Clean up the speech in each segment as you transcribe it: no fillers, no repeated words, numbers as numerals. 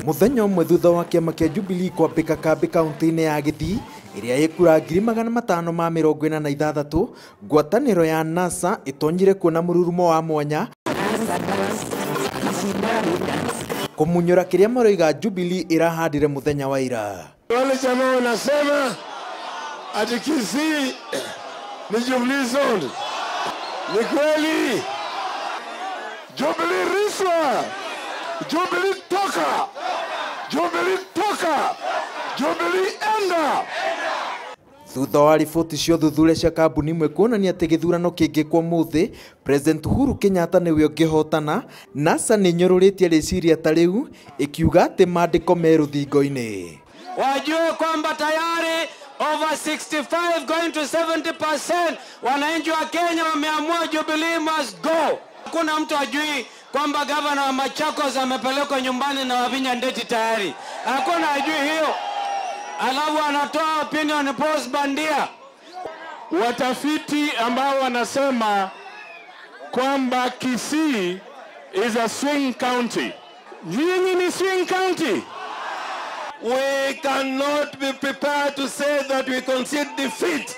Muthenya ũmwe thutha wa kĩama kĩa Jubilee kwambĩka kambĩ kaunti-inĩ ya Gĩthii ĩrĩa ĩkura 546,000, ngwatanĩro ya NASA ĩtonyire kuo na mũrurumo wa mwanya kũmunyũra kĩrĩa maroiga Jubilee ĩrahandire mũthenya wa ira. Wale jamaa wanasema ati Kisii ni Jubilee zone. Ni kweli? Jubilee riswa, Jubilee toka, Jubilee toka, Jubilee enda. Thutha wa riboti cia ũthuthuria cia kambuni imwe kuonania atĩ gĩthurano kĩngĩkwo ũmũthĩ, President Uhuru Kenyatta nĩwe ũngĩhotana, NASA nĩĩnyũrũrĩtie rĩciria ta rĩu ĩkiuga atĩ maandĩko me rũthingo-inĩ. Wajue kwamba tayari over 65 going to 70% wananchi wa Kenya wameamua Jubilee must go. Hakuna mtu ajui kwamba gavana wa Machakos amepelekwa nyumbani na Wavinya Ndeti tayari. Hakuna ajui hiyo. Alafu anatoa opinion polls bandia. Watafiti ambao wanasema kwamba Kisii is a swing county. Nyinyi ni swing county. We cannot be prepared to say that we concede defeat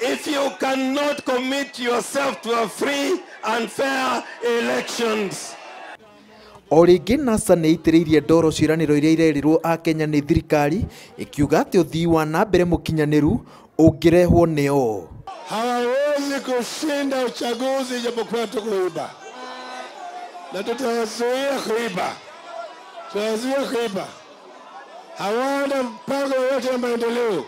if you cannot commit yourself to a free and fair elections. O rĩngĩ NASA nĩ ĩitĩrĩirie ndoro ciĩranĩro iria irerirwo a Kenya nĩ thirikari ĩkiuga atĩ ũthii wa na mbere mũkinyanĩru ũngĩrehwo nĩo. Hawawezi kushinda uchaguzi ijapokuwa tukuiba, na tutawazuia kuiba, tutawazuia kuiba. Hawana mpango wowote wa maendeleo.